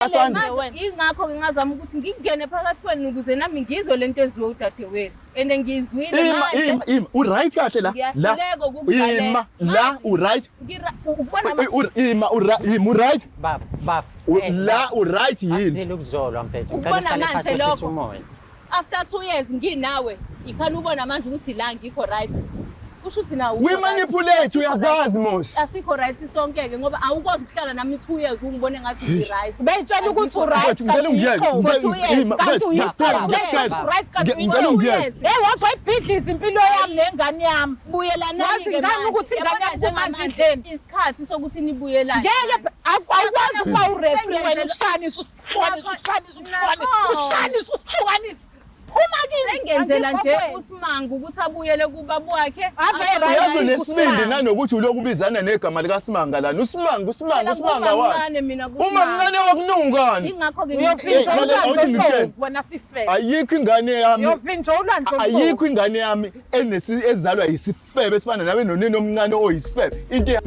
Asanda. Manje ingakho ngingazama ukuthi ngingene phakathi kwenu ukuze nami ngizwe lento eziwe udadewethu. And ngiyizwile Ima manje. ima ima u right kahle la. La. Ngiyahluleka ukukulalela. Ima la u right. Ngira ukubona Ima u right, ima u right. Baba, baba. La u right yini? Asizile ukuzolwa mfethu. Ngicela Ukubona uhlale manje phansi wehlise lokho. umoya. After 2 years nginawe, ikhani ubona manje ukuthi la ngikho right. Kusho ukuthi nawe We manipulate uyazazi mos. Asikho right sonke ke ngoba awukwazi ukuhlala nami 2 years ungibone ngathi ngi right. Beyitshela ukuthi u-right Mfethu ngicela ungiyeke. kanti Ngicela For 2 years, ima kanti mfethu ngiyacela ngiyacela. right kanti Ngicela ungiyeke. Hey waze wayibhidliza impilo yami nengane yami. Buyelanani Wazi ke ngani manje. ukuthi ingane Yabona yami kumanje njengamanje, idleni? Isikhathi sokuthi nibuyelane. Ngeke awukwazi ukuba ureferee wena Sengenzela- ushanise usihlukanise ushanise usihlukanise Nakho. ushanise usihlukanise. Phuma kimi. Sengenzela nje Angikho uSimanga ukuthi abuyele kubaba wakhe. Ave right. Uyazi unesibindi Usimanga. nanokuthi ulokhu ubizana negama likaSimanga lana. Usimanga uSimanga uSimanga wani? Mncane mina Uma kuSimanga. mncane wakunungani? Ingakho ke Uyofinja Eh, lalela, ulwandle awuthi ngikutshele. olubovu wena sifebe. Ayikho ingane yami. Uyofinja ulwandle olubovu. Ayikho ingane yami enesi ezalwa yisifebe esifana nawe nonini omncane oyisifebe. Into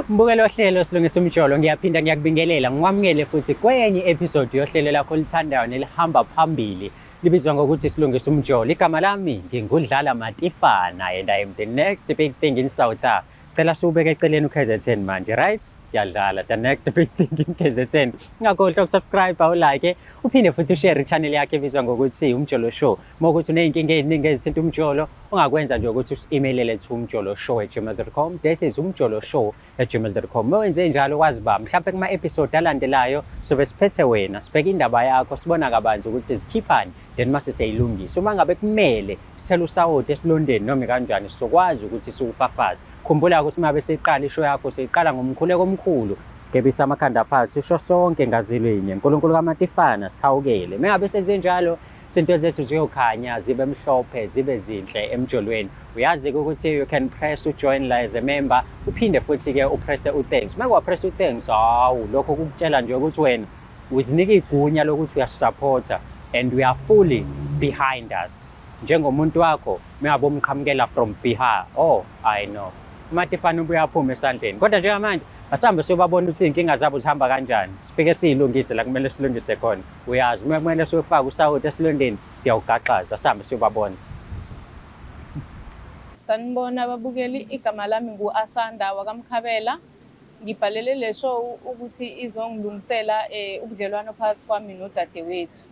Mbukelo ohlelo silungisa umjolo ngiyaphinda ngiyakubingelela ngikwamukele futhi kwenye episode yohlelo lakho olithandayo nelihamba phambili libizwa ngokuthi silungisa umjolo. Igama lami ngingudlala Matifana and I am the next big thing in South Africa. Cela siwubeke eceleni uKZN manje, right? Ngiyadlala the next big thing in KZN. Ungakhohlwa ukusubscribe, ulike, uphinde futhi ushare i-channel yakhe ebizwa ngokuthi Umjolo Show. Uma ukuthi uney'nkinga ey'ningi ezithinta umjolo, ungakwenza nje ukuthi usi-emailele to umjoloshow@gmail.com. That is umjoloshow@gmail.com. Uma wenze njalo kwazi ba mhlawumbe kuma-episode alandelayo sobe siphethe wena, sibheke indaba yakho, sibona kabanzi ukuthi zikhiphani, then mase siyayilungisa. Uma ngabe kumele sithele usawoti esilondeni noma kanjani, sizokwazi ukuthi siwufafaze. Khumbula ukuthi uma besiqala isho yakho siyiqala ngomkhuleko omkhulu, sigebisa amakhanda phansi, sisho sonke ngazilinye. Nkulunkulu kaMatifana sihawukele. Uma ngabe senze njalo izinto zethu ziyokhanya zibe mhlophe zibe zinhle emjolweni. Uyazi-ke ukuthi you can press ujoin la as a member, uphinde futhi-ke upresse u-thanks. Uma kwapress u-thanks, hawu lokho kukutshela nje ukuthi wena uzinika igunya lokuthi uyasupporta and we are fully behind us. Njengomuntu wakho mengabe umqhamukela from behind. Oh, I know. uMatifana ubuye aphume esandleni. Kodwa njengamanje asihambe siyobabona ukuthi iy'nkinga zabo zihamba kanjani. Sifike siyilungise la kumele silungise khona. Uyazi uma kumele siyofaka usawoti esilondeni siyawugaxaza, sihambe siyobabona. Sanibona ababukeli, igama lami ngu-Asanda wakaMkhabela. Ngibhalele le show ukuthi izongilungisela ubudlelwano phakathi kwami nodadewethu.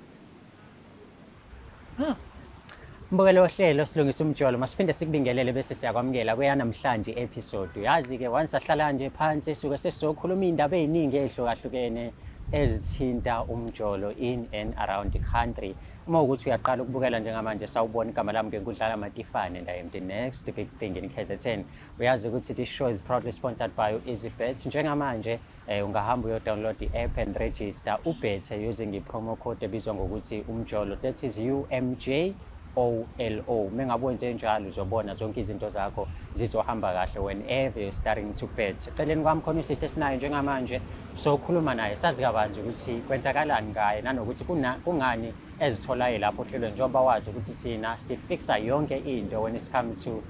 Mbukelo wohlelo silungisa umjolo, masiphinde sikubingelele bese siyakwamukela kweyanamhlanje episode. Uyazi-ke once sahlala nje phansi suke sesizokhuluma iy'ndaba ey'ningi ey'hlukahlukene ezithinta umjolo in and around the country. Uma ukuthi uyaqala ukubukela njengamanje sawubona, igama lami ngiNkudlala Matifane and I am the next big thing in KZN. Uyazi ukuthi this show is proudly sponsored by EasyBet. Njengamanje ungahamba uyo-download i-app and register ubethe using i-promo code ebizwa ngokuthi umjolo, that is UMJOLO. Uma ngabe wenze njalo uzobona zonke izinto zakho zizohamba kahle whenever you're starting to bet. Eceleni kwami khona usisi esinayo njengamanje, sokhuluma naye sazi kabanzi ukuthi kwenzakalani ngaye nanokuthi kungani ezitholayo lapho ohlelweni, njengoba wazi ukuthi thina sifixa yonke into when it's come to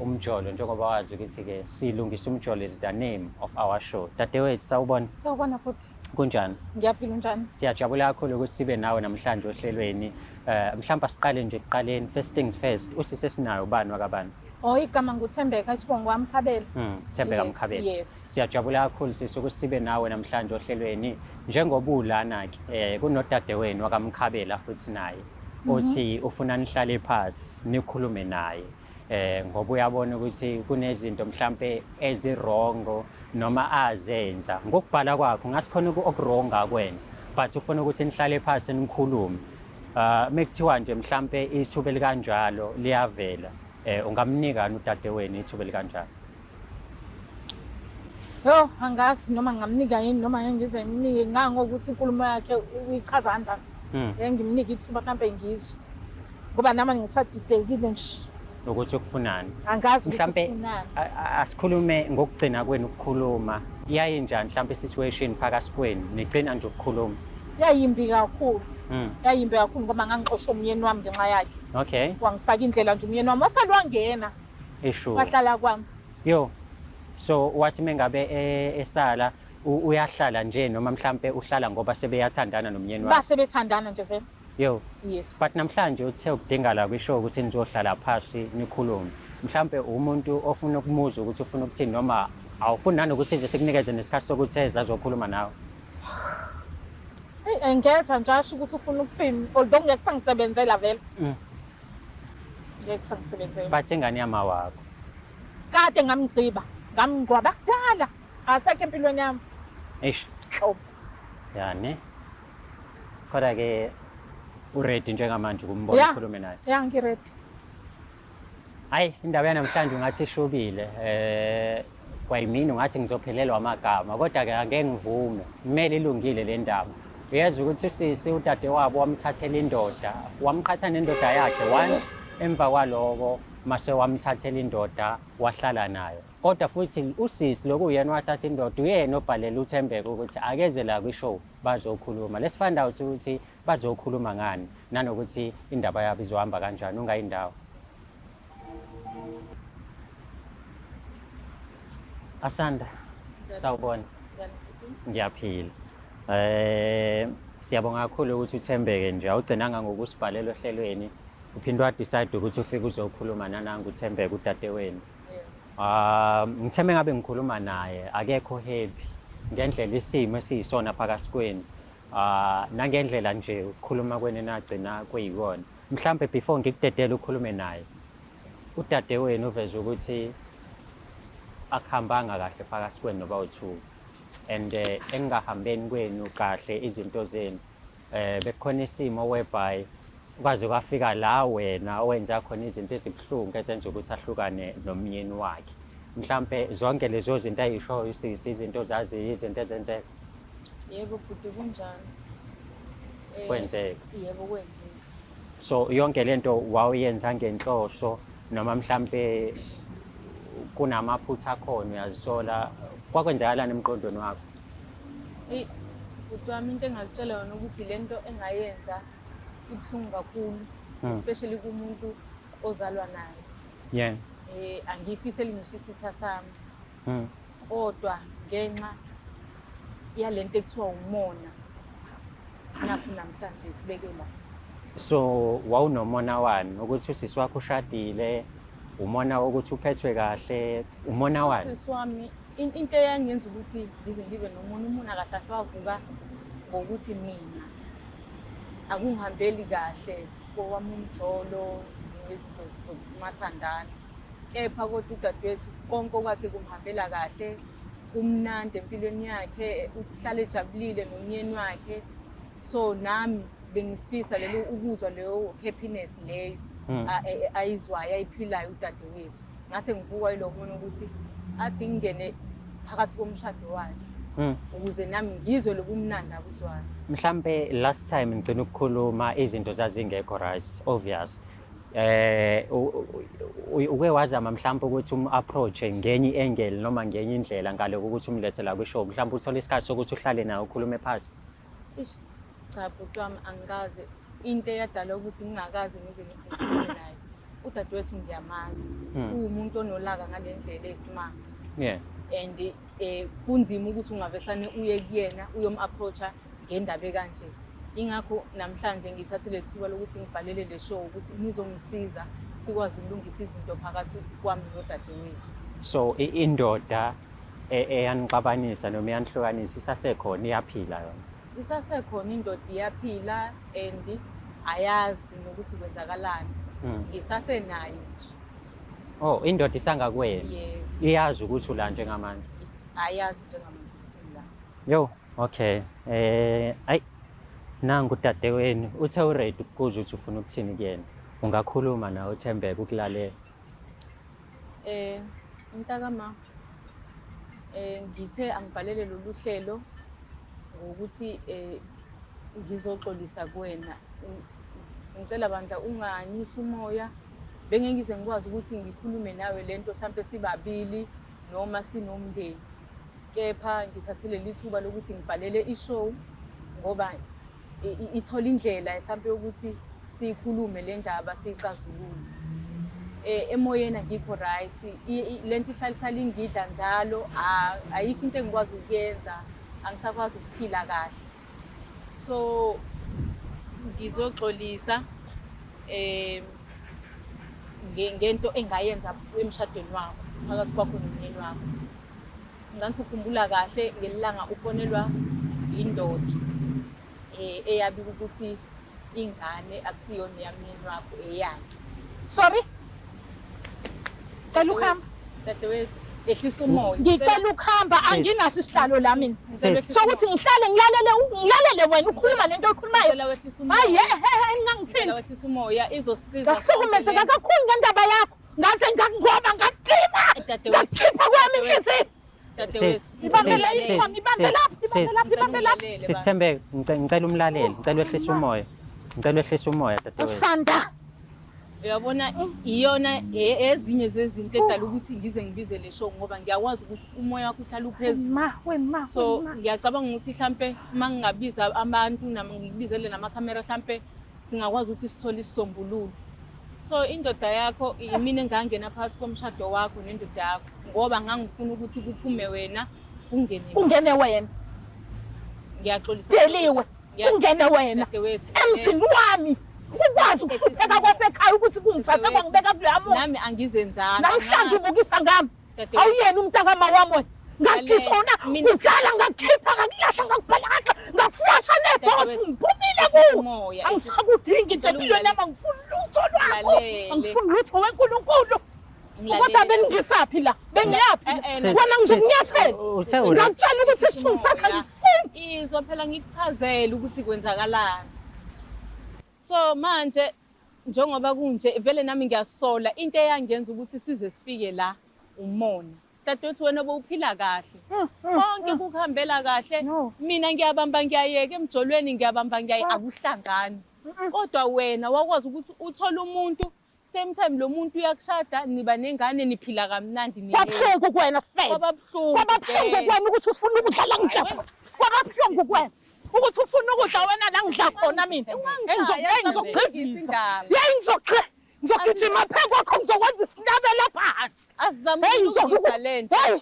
umjolo, njengoba wazi ukuthi-ke silungisa umjolo is the name of our show. Dadewethu, sawubona. Sawubona futhi. Kunjani? Ngiyaphila, unjani? Siyajabula kakhulu ukuthi sibe nawe namhlanje ohlelweni. Mhlawumbe asiqale nje ekuqaleni, first things first, usisi esinayo ubani wakabani? Oh, igama nguThembeka, isibongo kwaMkhabela. Thembeka Yes, Mkhabela. Yes. Siyajabula kakhulu sisi ukuthi sibe nawe namhlanje ohlelweni. Njengoba ulana ke kunodadewenu wakaMkhabela futhi naye uthi ufuna nihlale phansi nikhulume naye. Ngoba uyabona ukuthi kunezinto mhlambe eziwrong noma azenza ngokubhala kwakho ngasikhona okuwrong akwenza, but ufuna ukuthi nihlale phansi nikhulume. Mekuthiwa nje mhlambe ithuba elikanjalo liyavela, ungamnika udadewenu ithuba elikanjalo? Yo, angazi noma ngingamnika yini noma ngeke ngize ngimnike, ngangokuthi inkulumo yakhe uyichaza kanjani. Ngeke ngimnike ithuba mhlambe ngizwe. Ngoba nami ngisadidekile nje. Ukuthi ukufunani. Angazi ukuthi Mhlambe ufunani. asikhulume ngokugcina kwenu ukukhuluma. Yayinjani mhlawumbe i-situation phakathi kwenu nigcina nje ukukhuluma? Yayimbi kakhulu. Yayimbi kakhulu ngoba ngangixosha umyeni wami ngenxa yakhe. Okay. Wangifaka indlela nje umyeni wami wasale wangena. Esho. Wahlala kwami. Yo. So wathi mengabe esala uyahlala nje noma mhlambe uhlala ngoba sebeyathandana nomyeni wakhe? Base bethandana nje vele. Yo. Yes. But namhlanje uthe ukudinga la kwishow ukuthi nizohlala phasi nikhulume. Mhlambe umuntu ofuna ukumuzwa ukuthi ufuna ukuthini noma awufuni nanokuthi nje sikunikeze nesikhathi sokuthi eze azokhuluma nawe. Eyi engeza nje asho ukuthi ufuna ukuthini although ngeke kusangisebenzela vele. Ngeke kusangisebenzela. But ingane yama wakho. Kade ngamgciba, ngamngcwaba kudala. Asekho empilweni yami. Eish. Nhlobo. Yani. Kodwa ke uready njengamanje ukumbona ukhulume naye. Ya, ngiready. Hayi, indaba yanamhlanje ungathi ishubile. Kwayimina ungathi ngizophelelwa amagama, kodwa ke angeke ngivume. Kumele ilungile le ndaba. Uyezwa ukuthi usisi udadewabo wamthathela indoda, wamqhatha nendoda yakhe one, emva kwaloko mase wamthathela indoda wahlala nayo. Kodwa futhi usisi lokhu uyena wathatha indoda, uyena obhalela uThembeka ukuthi akeze la kwi-show bazokhuluma. Let's find out ukuthi bazokhuluma ngani nanokuthi indaba yabo izohamba kanjani. Ungayindawo. Asanda, sawubona. Ngiyaphila. Siyabonga kakhulu ukuthi uthembeke nje, awugcinanga ngokusibhalela ohlelweni, uphinde wa-decide ukuthi ufike uzokhuluma nanangu uThembeke udadewenu. Ngithembe ngabe ngikhuluma naye akekho happy ngendlela isimo esiyisona phakathi kwenu. Nangendlela nje ukukhuluma kwenu nagcina kuyikona. Mhlambe before ngikudedele ukhulume naye, udadewenu uveze ukuthi akuhambanga kahle phakathi kwenu noba u-two, and engahambeni kwenu kahle izinto zenu bekukhona isimo whereby kwaze kwafika la wena owenza khona izinto ezibuhlungu ezenza ukuthi ahlukane nomyeni wakhe. Mhlampe zonke lezo zinto ayishoyo usisi izinto zaziyo izinto ezenzeka. Yebo bhuti, kunjalo. Kwenzeka. Yebo kwenzeka. So yonke lento wawuyenza ngenhloso noma mhlampe kunamaphutha akhona uyazisola, kwakwenzakalani emqondweni wakho? Eyi bhuti wami, into engakutshela yona ukuthi lento engayenza ibuhlungu kakhulu, especially kumuntu ozalwa naye. Angiyifiseli ngisho isitha sami. Kodwa ngenxa yalento ekuthiwa umona, nakho namhlanje sibeke la. So wawunomona wani? Ukuthi usisi wakho ushadile, umona wokuthi uphethwe kahle, umona wani? Usisi wami, into eyangenza ukuthi ngize ngibe nomona, umona kahle kahle wavuka ngokuthi mina akungihambeli kahle kowami umjolo nezinto zokumathandana. Kepha kodwa udadewethu konke okwakhe kumhambela kahle, kumnandi empilweni yakhe, uhlala ejabulile nomyeni wakhe. So nami bengifisa lelo ukuzwa leyo happiness leyo ayizwayo, ayiphilayo udadewethu. Ngase ngivukwa yilo mona ukuthi athi ngingene phakathi komshado wakhe ukuze nami ngizwe lobumnandi abuzwayo. Mhlambe last time ngigcina ukukhuluma izinto zazingekho right, obvious. Uke wazama mhlambe ukuthi um-approach ngenye i-angle noma ngenye indlela ngale kokuthi umlethe la kwi-show, mhlambe uthole isikhathi sokuthi uhlale naye ukhulume phasi? Ish, cha bhuti wami, angikaze. Into eyadala ukuthi ngingakaze ngize ngikhulume naye, udadewethu ngiyamazi, uwumuntu onolaka ngale ndlela eyisimanga. And kunzima ukuthi ungavesane uye kuyena uyom-approacha ngendaba ekanje. Ingakho namhlanje ngithathile ithuba lokuthi ngibhalele le show ukuthi nizongisiza sikwazi ukulungisa izinto phakathi kwami nodadewethu. So indoda eyanixabanisa noma eyanihlukanisa isasekhona, iyaphila yona? Isasekhona indoda, iyaphila and ayazi nokuthi kwenzakalani. Ngisasenayo nje. Oh, indoda isangakuwena? Yebo. Iyazi ukuthi ula njengamanje? Ayazi njengamanje ukuthi ngila. Yo, okay. Ayi, nangu udadewenu uthe uready ukukuzwa ukuthi ufuna ukuthini kuyena. Ungakhuluma nawe uThembeka ukulalela. Mntakama, ngithe angibhalele lolu hlelo ngokuthi ngizoxolisa kuwena. Ngicela bandla unganyusi umoya. Bengeke ngize ngikwazi ukuthi ngikhulume nawe lento mhlampe sibabili noma sinomndeni. Kepha ngithathe leli thuba lokuthi ngibhalele i-show ngoba ithola indlela mhlampe yokuthi siyikhulume le ndaba siyixazulule. Emoyeni angikho right, lento ihlale ihlale ingidla njalo, ayikho into engikwazi ukuyenza, angisakwazi ukuphila kahle. So ngizoxolisa ngento engayenza emshadweni wakho, phakathi kwakho nomyeni wakho. Ngicabanga ukhumbula kahle ngelilanga ufonelwa indoda eyabika ukuthi ingane akusiyona eyamyeni wakho, eyakhe. Sorry. Cela ukuhamba. Dadewethu, ehlisa umoya. Ngicela ukuhamba, anginaso isihlalo la mina. Sokuthi ngihlale ngilalele ngilalele wena ukhuluma lento oyikhulumayo. Ngicela wehlisa umoya. Hayi he ngingangithinti. Ngicela wehlisa umoya izosisiza. Ngahlukumezeka kakhulu ngendaba yakho. Ngaze ngakungoba ngakukhipha. Ngakukhipha kwami inhliziyo. Ibambe la isikhwama, ibambe lapha, ibambe lapha, ibambe lapha. Sisithembe, ngicela umlalele, ngicela wehlise umoya. Ngicela wehlise umoya dadewethu. Usanda. Uyabona iyona ezinye zezinto edala ukuthi ngize ngibize le show ngoba ngiyakwazi ukuthi umoya wakho uhlala uphezulu. Ma, we ma. So ngiyacabanga ukuthi mhlambe uma ngingabiza abantu nami ngikubizele namakhamera mhlambe singakwazi ukuthi sithole isisombululo. So indoda yakho imina engangena phakathi komshado wakho nendoda yakho ngoba ngangifuna ukuthi kuphume wena kungene mina. Kungene wena. Ngiyaxolisa. Deliwe. Kungene wena. Dadewethu. Emzini wami. Ukwazi ukuhlupheka kwasekhaya ukuthi kungithathe kwangibeka kuleya muzi. Nami angizenzanga. Namhlanje ubukisa ngami. Awuyena umntakama wami wena. Ngakhisona kudala ngakukhipha ngakulahla ngakubhalakaxa ngakuflasha nebhosi ngiphumile kuwe. Angisakudingi nje empilweni yami, angifuni lutho lwakho. Angifuni lutho weNkulunkulu. Kodwa bengingisaphi la? Bengiyaphi? Wena ngizokunyathela. Ngakutshela ukuthi isithunzi sakho angisifuni. Izwa phela ngikuchazele ukuthi kwenzakalani. So manje njengoba kunje vele nami ngiyasola into eyangenza ukuthi size sifike la umona. Dadewethu wena bowuphila kahle. Konke kukuhambela kahle. Mina ngiyabamba ngiyayeka emjolweni, ngiyabamba ngiyayeka, akuhlangani. Kodwa wena wakwazi ukuthi uthole umuntu, same time lo muntu uyakushada, niba nengane, niphila kamnandi ni. Kwabuhlungu kuwena Febe. Kwababuhlungu. Kwababuhlungu kuwena ukuthi ufuna ukudla la ngidla khona. Kwababuhlungu kuwena ukuthi ufuna ukudla wena la ngidla khona mina. Ngizokugqivisa. Yeyi ngizogqi. Ngizogijima phe kwakho ngizokwenza isinabela phansi. Azama ukulungisa lento. Hey.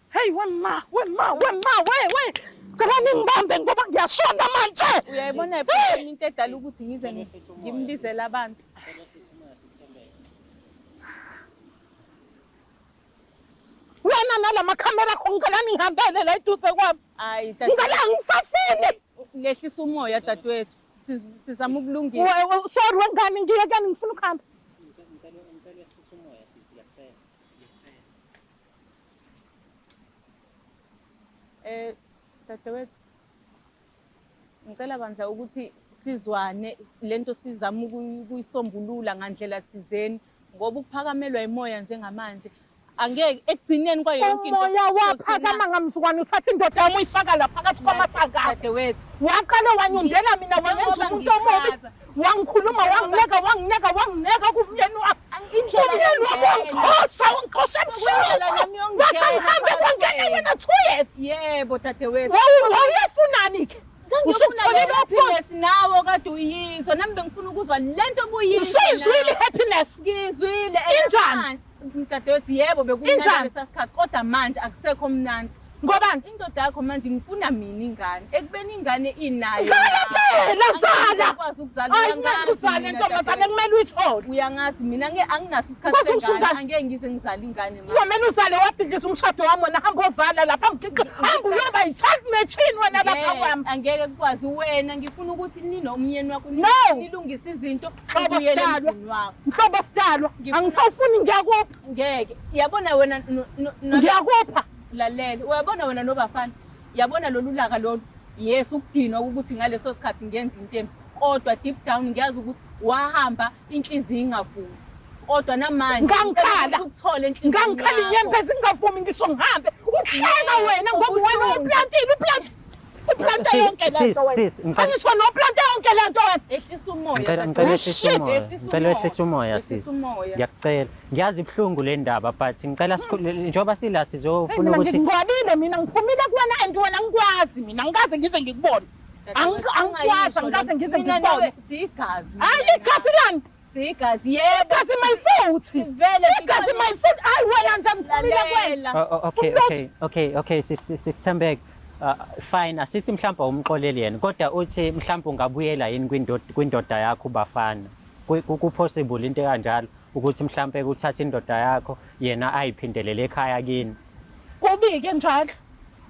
Hey wema, wema, wema, we we. Cela ningibambe ngoba ngiyashona manje. Uyayibona phela into edala ukuthi ngize ngimbizele abantu. Wena nalamakhamera akho ngicela ningihambele la eduze kwami. Hayi Ngicela ngisafuni. Lehlisa umoya dadewethu. Sizama ukulungisa. Sorry wengane ngiyekani ngifuna ukuhamba. Dadewethu, ngicela bandla ukuthi sizwane lento sizama ukuyisombulula ngandlela thizeni ngoba ukuphakamelwa imoya njengamanje angeke ekugcineni kwayo yonke into. Umoya waphakama ngamzukwane uthatha indoda yami uyifaka la phakathi kwamathanga. Dadewethu, Waqala wanyundela mina wangenza umuntu omubi. Wangikhuluma wangineka wangineka wangineka kumyeni wami. Umyeni wami wangixosha wangixosha ebusuku. Wathi angihambe kwangena wena 2 years. Yebo dadewethu. Wawuyafunani ke? Usukutholile happiness nawe kade uyizwa nami bengifuna ukuzwa lento obuyizwa. Usuyizwile happiness? Ngizwile. Injani? Dadewethu yebo bekumnandi lesa sikhathi kodwa manje akusekho mnandi. Ngobani? Indoda yakho manje ngifuna mina ingane. Ekubeni ingane inayo. Zala phela zala. Ukwazi ukuzala. Hayi kumele uzale ntombazane kumele uyithole. Uyangazi mina ngeke anginaso isikhathi sengane. Angeke ngize ngizale ingane manje. Kuzomele uzale wabhidliza umshado wami wena hamba ozala lapha ngigiqe. Hamba uyoba yi-child machine wena lapha kwami. Angeke kukwazi wena ngifuna ukuthi ninomyeni wakho nilungise izinto ubuyele emzini wakho. Mhlobo sidalwa. Angisawufuni ngiyakupha. Ngeke. Yabona wena ngiyakupha. Lalela, uyabona wena nobafana, yabona lolu laka lolu. Yes, ukudinwa ukuthi ngaleso sikhathi ngenza into embi, kodwa deep down ngiyazi ukuthi wahamba inhliziyo ingavumi. Kodwa namanje ngangikhala ukuthole inhliziyo. Ngangikhala inyembezi ngingavumi ngisho ngihambe. Uhleka wena ngoba wena uplantile, uplantile. Uplante Sis- yonke le nto sis- wena. sis, ngicela- Angisho noplante yonke le nto wena. Ehlisa umoya. Ngicela dadewethu. ngicela wehlise Shit. umoya. Ehlisa Ngicela wehlise umoya Ehlisa sis. umoya. Ngiyakucela. Ngiyazi ibuhlungu le ndaba but ngicela njengoba sila Hey, sizofuna mina ukuthi ngingcwabile mina ngiphumile kuwena and wena ngikwazi mina ngikaze ngize ngikubone. Dadewethu, Angikwazi ungayisho angikaze le- ngize Mina nawe ngikubone. siyigazi. Hayi igazi lami. Siyigazi yebo. Igazi my foot. Vele Igazi my foot. Hayi wena nje ngiphumile kuwena. Lalela. Oh, oh, okay Futhi okay okay okay sisithembeke. Fine asithi mhlawumbe umxoleli yena kodwa uthi mhlawumbe ungabuyela yini kwindoda yakho ubafana. Ku possible into kanjalo ukuthi mhlawumbe kuthatha indoda yakho yena ayiphindelele ekhaya kini. Kubi-ke njalo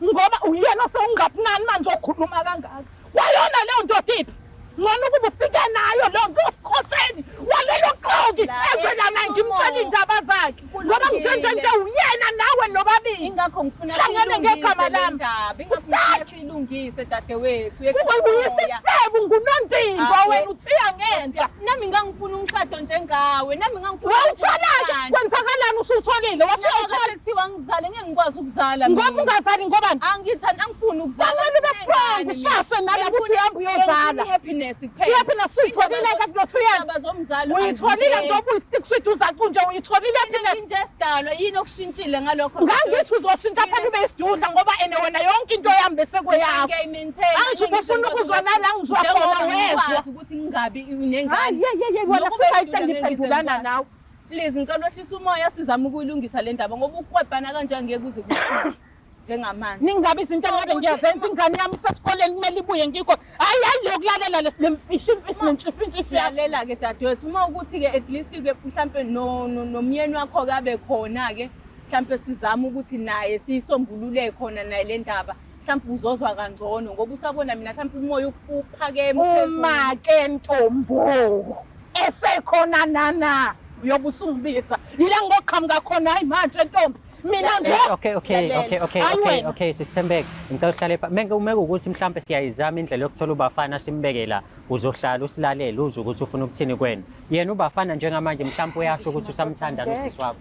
ngoba uyena osewungabunani manje okhuluma kangaka. Kwayona leyo ndoda iphi? Ngcono ukuba ufike nayo leyo nto osikhotheni walelo xoki eze lana ngimtshela iy'ndaba zakhe ngoba ngithenje nje uyena nawe nobabili. Ingakho ngifuna Hlangene ngegama siyilungise le lami. ndaba. Ingakho ngifuna siyilungise dadewethu. Uyisifebe ungunondindwa Ah, wena uthiya ngenja. Nami ngangifuna umshado njengawe. Nami ngangifuna Wawuthola-ke kwenzakalani usutholile wasuyawuthola kuthiwa ngizale ngeke ngikwazi ukuzala ngoba mina. ungazali ngobani? Angithandi angifuni ukuzala. Kwamele ube strong usase nalapho uthi uhambe uyozala. Ngifuna i-happiness kuphela. I-happiness uyitholile-ke kulo 2 years. Indaba zomzalo Uyitholile angingeni. njengoba uyi-stick sweet uzacu nje uyitholile i-happiness. Mina nje sidalwa yini okushintshile ngalokho? Ngangithi uzoshintsha phela ube isidudla ngoba ene wena yonke into yami bese kweyakho. Ngiyayi-maintain. Angisho ubufuna ukuzwa nala ngizwa khona wezwa. Ngikwazi ukuthi ngingabi nengane. Hayi ye ye ye wena Nokuba futhi ayike isidudla ngeke ngize ngiphendulana ngikwazi. nawe. Please ngicela wehlisa umoya sizame ukuyilungisa le ndaba ngoba ukukwebhana kanje angeke kuze kusize njengamanje. Ningabe izinto engabe ngiyazenza ingane yami isesikoleni kumele ibuye ngikho. Hayi hayi lokulalela le mfishi mfishi nentshifi yakho. Siyalela-ke dadewethu uma ukuthi-ke at least-ke mhlampe nomyeni wakho-ke abe khona-ke mhlampe sizame ukuthi naye siyisombulule khona naye le ndaba mhlampe uzozwa kangcono ngoba usabona mina mhlampe umoya uphakeme uphezulu. Uma ke ntombo esekhona nana uyobe usungibiza yila ngoqhamuka khona hayi manje ntombi mina nje Okay okay Lalela. okay okay Hayi okay wena. okay sisithembeke ngicela uhlale pha meke umeke ukuthi mhlambe siyayizama indlela yokuthola ubafana simbeke la uzohlala usilalele uzwe ukuthi ufuna ukuthini kwena yena ubafana njengamanje mhlambe uyasho ukuthi usamthanda nosisi wakho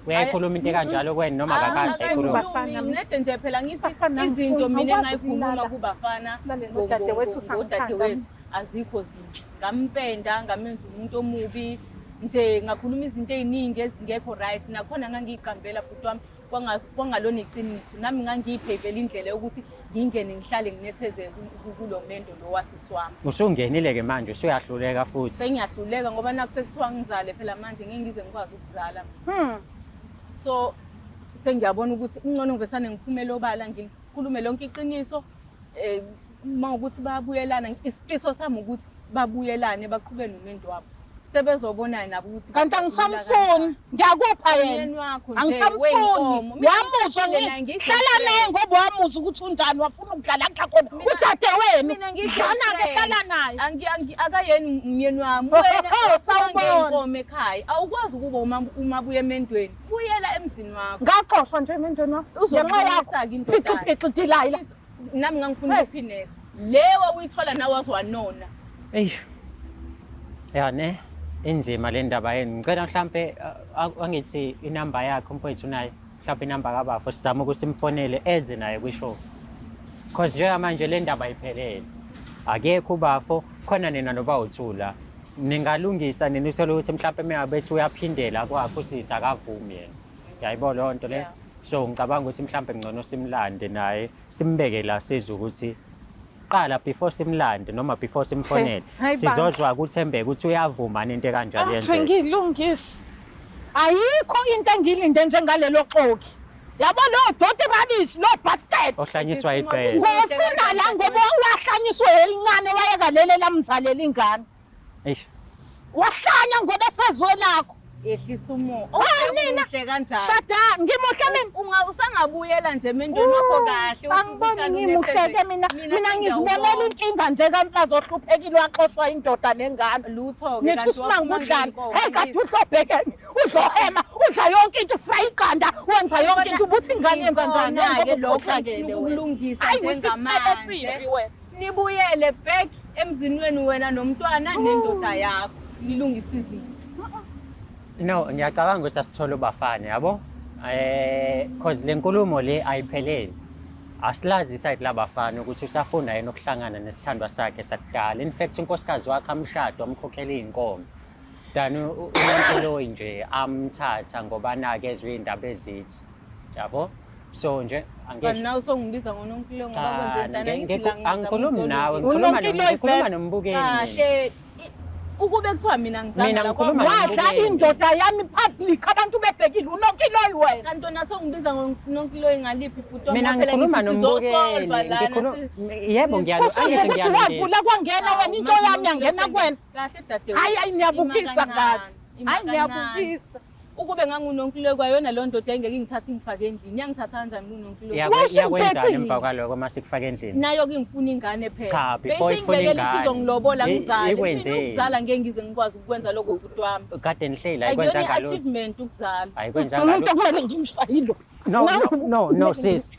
uyayikhuluma into ekanjalo kwena noma akakaze ayikhuluma Bafana. Nede nje phela ngithi Bafana, izinto angifuni, mina awukwazi engayikhuluma ukulala. kubafana Lalela, udadewethu usamthanda. ngodadewethu azikho zinhle ngampenda ngamenza umuntu omubi nje ngakhuluma izinto ey'ningi ezingekho right nakhona ngangiyiqambela bhuti wami kwangalona iqiniso nami ngangiyipheyivela indlela yokuthi ngingene ngihlale nginethezeke kulo mendo lo wasisi wami. Usungenile-ke manje usuyahluleka futhi. Sengiyahluleka ngoba nakhu sekuthiwa ngizale phela manje ngeke ngize ngikwazi ukuzala. So sengiyabona ukuthi kungcono ngivesane ngiphumele obala ngikhulume lonke iqiniso uma ukuthi bayabuyelana isifiso sami ukuthi babuyelane baqhube nomendo wabo. Sebezobonana nabo ukuthi Kanti angisamfuni ngiyakupha yena. Umyeni wakho nje Angisamfuni. weyinkomo. Mina Wamuzwa ngishadile naye, ngithi hlala naye ngoba wamuzwa ukuthi unjani wafuna ukudlala kudla khona. Udade wenu. Mina Dlana ke hlala naye. Akayeni umyeni wami. Ho, ho, Wena ho, sawubona. inkomo ekhaya. Awukwazi ukuba uma buya emendweni. Buyela emzini wakho. Ngaxoshwa nje emendweni wakho. Ngenxa yakho. Uzobuyisa-ke indoda. Phici phici Delilah. Nami ngangifuna Hey. happiness. Le wawuyithola nawe waziwanona. Eish. Ya ne inzima le ndaba yenu. Ngicela mhlambe angithi inamba yakhe umfowethu naye mhlambe inamba kabafo sizame ukuthi simfonele eze naye kwishow. Because njengamanje le ndaba iphelele. Akekho ubafo khona nina noba uthula. Ningalungisa nina uthole ukuthi mhlambe mengabe uyaphindela kwakho usisi akavumi yena. Yayibona leyo nto le. Yeah. So ngicabanga ukuthi mhlambe ngcono simlande naye simbeke la sizwe ukuthi qala before simlande noma before simfonele Hayi bandla. sizozwa kuthembeka ukuthi uyavuma into ekanjalo Athi yenzeka. ngilungise. Ayikho into engilinde njengalelo xoki. Yabo lo doti rubbish lo basket. Ohlanyiswa iqele. Ngofuna la ngoba wahlanyiswe elincane wayeka lele lamzalela ingane. Eish. Wahlanya ngoba esezwe lakho. Yehlisa umoya. Hayi nina. Umuhle kanjani? Shada ngimuhle mina. Usangabuyela nje emendweni wakho kahle. Angiboni ngimuhleke mina. Mina ngizibonela inkinga nje kamfazi ohluphekile waxoshwa indoda nengane. Lutho-ke Ngithi usimanga udlani. Hey kade udla obhekene, udla ohema, udla yonke into, ufry iqanda, wenza yonke into ubuthi ingane yenza njani? Ikona-ke Ngoba lokho ukhohlakele engifuna wena. ukulungisa Hayi, njengamanje. uyisifebe wena. Nibuyele back emzini wenu wena nomntwana nendoda yakho. Nilungise izinto. No, ngiyacabanga ukuthi asithole ubafana yabo. Cause le nkulumo le ayiphelele. Asilazi isayidi labafana ukuthi usafuna yena ukuhlangana nesithandwa sakhe sakudala. In fact unkosikazi wakhe amshado amkhokhela iy'nkomo. Than uNonkiloyi nje amthatha ngoba nake ezwe iy'ndaba ezithi. Yabo? So nje Kanti angisho. nawe usongibiza ngoNonkiloyi ngoba Cha, kwenze njani? Angithi la ngizama angikhulumi nawe, ukuzolungisa. ngikhuluma Unonkiloyi ngikhuluma vele. nombukeli mina. Kahle. Ukube kuthiwa mina ngizama Mina la ngikhuluma Wadla nombukeli. indoda yami public abantu bebhekile unonkiloyi wena. Kanti wena sewungibiza ngoNonkiloyi ngaliphi bhuti wami? Mina Phela ngikhuluma ngithi nombukeli. sizosolva lana. Yebo Usuke angithi ukuthi ngiyalungisa. wavula kwangena wena into yami yangena kuwena. Kahle dadewethu. Hayi hayi niyabukisa Ima kancane, ngathi. ima Hayi kancane. niyabukisa. Ukube nganguNonkiloyi kwayona leyo ndoda engeke ingithathe ingifake endlini. Yangithatha kanjani kuNonkiloyi? Iyakwenzani Wasubhecile. emva kwaloko uma sikufaka endlini? Nayo-ke ngifuna ingane phela. Cha, before ifuna Beyisingibekela ithi ingane. izongilobola ngizale. Mina Ikwenzeni? ukuzala ngeke ngize ngikwazi ukukwenza lokho bhuti wami. Kade nihleli Akuyona ayikwenzanga lutho. i-achievement ukuzala. Ayikwenzanga Umuntu lutho. okumele ngimshayile. No, no, no, no sis.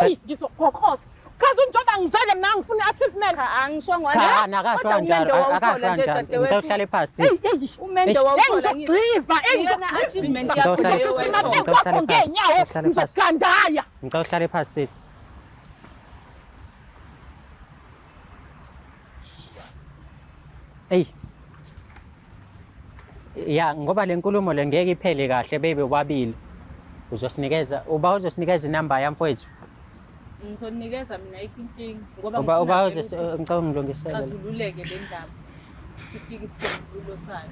Eyi ngizogoqoza. Kazi njengoba ngizele mina ngifuna i-achievement. Cha, angishongo Cha, nakasho Kodwa kanjalo. umendo wawuthola Akasho nje kanjalo. dadewethu. Ngicela uhlale phansi Eyi sis. eyi. Umendo Eyi wawuthola ngithi. ngizogxiva, eyi Iyona achievement ngizogxiva. yakho leyo Ngizogijima wayithola. phezu kwakho ngeenyawo Uhlale phansi. ngizogandaya. Ngicela uhlale phansi sis. Eyi. Ya, ngoba le nkulumo le ngeke iphele kahle bebe bobabili. Uzosinikeza uba uzosinikeza inamba yami mfowethu. Ngizonikeza mina ayikho inkinga ngoba Uba uba ngifuna vele uzos ukuthi ngicela ungilungisele. la. xazululeke le ndaba. Sifike isisombululo sayo.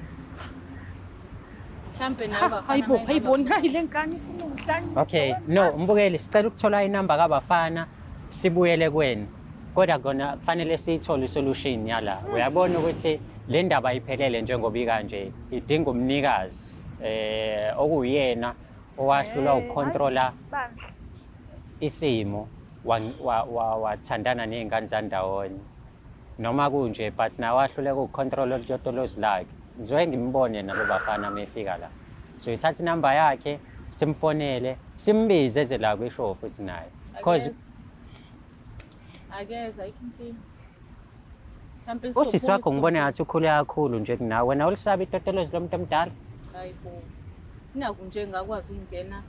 Mhlampe nawe bafana Hayibo, hayibo, mayingaba- nayi le ngane ifuna ungihlanyisa. Okay, no, mbukeli sicela ukuthola inamba kabafana sibuyele kwenu. Kodwa kona kufanele siyithole isolution yala. Uyabona ukuthi le ndaba ayiphelele njengoba ikanje, idinga umnikazi okuyena owahlulwa ukucontrola isimo wathandana ney'ngane zandawonye. Noma kunje but nawe wahluleka ukucontrola utotolozi lakhe. Ngizoke ngimbone nalo bafana uma efika la. So ithatha inamba yakhe simfonele simbize eze la kwishow futhi naye. Cause Akeze. Akeze ayikho inkinga. Mhlampe usisi sizophuma wakho ngibona ngathi ukhule kakhulu nje kunawe. Wena ulisabe itotolozi lomuntu omdala? Hayibo. Naku nje ngakwazi ukungena.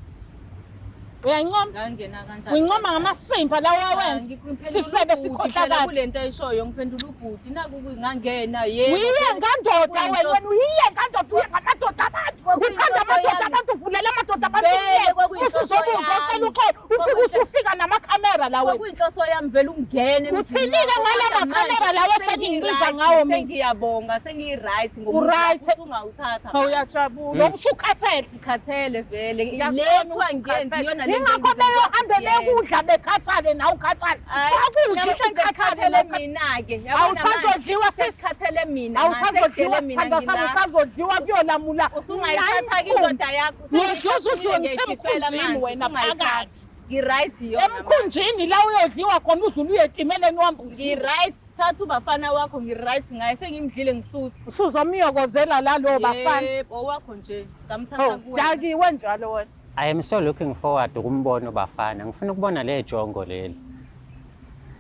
Uyayincoma? Ngangena kanjani? Uyincoma ngamasimba lawa awenza. Sifebe sikhohlakala. Kule nto ayishoyo ngiphendula ubhuti naku ngangena yebo. Uyiye ngandoda wena, wena uyiye ngandoda, uye ngamadoda abantu. Uthanda amadoda abantu, uvulela amadoda abantu Vele umyeni. kwakuyinhloso Usuzobe uzocela yami. uxolo, ufike usufika namakhamera la wena. Kwakuyinhloso yami vele ungene emzini Uthini-ke wakho, ngala kodwa makhamera manje lawa esengingibiza ngawo mina? Sengiyabonga, sengiyi-right ngomuntu U-right. wakho, usungawuthatha. Hawu uyajabula, usukhathele. Ngikhathele vele. Le Ngiyakubona kuthiwa ukuthi ngiyenze ukhathele. iyona le nto Yingakho engize beyohambe ngikwazi bekudla bekhathale nawe ukhathale. Hhayi, Bakudle namhlanje ukhathale kukhathele nawe ukhathale. mina-ke. Yabona manje, Awusazodliwa sis. sekukhathele mina manje, Awusazodliwa sekudele mina sithandwa sami, ngila. usazodliwa kuyolamula. Usungayithatha-ke indoda yakho. Uyodliwa uzudliwe Ngiyayikhipela ngisemkhunjini manje, wena usungayithatha. phakathi. Ngi-right yona manje. Emkhunjini la uyodliwa khona udlule uye etimeleni uhambe udliwe. Ngi-right, thatha ubafana wakho ngi-right ngaye sengimdlile ngisuthi. Usuzomyokozela la lowo bafana. Yebo, owakho nje. Ngamthatha Oh, kuwena. dakiwe njalo wena. I am so looking forward ukumbona ubafana. Ngifuna ukubona le jongo leli.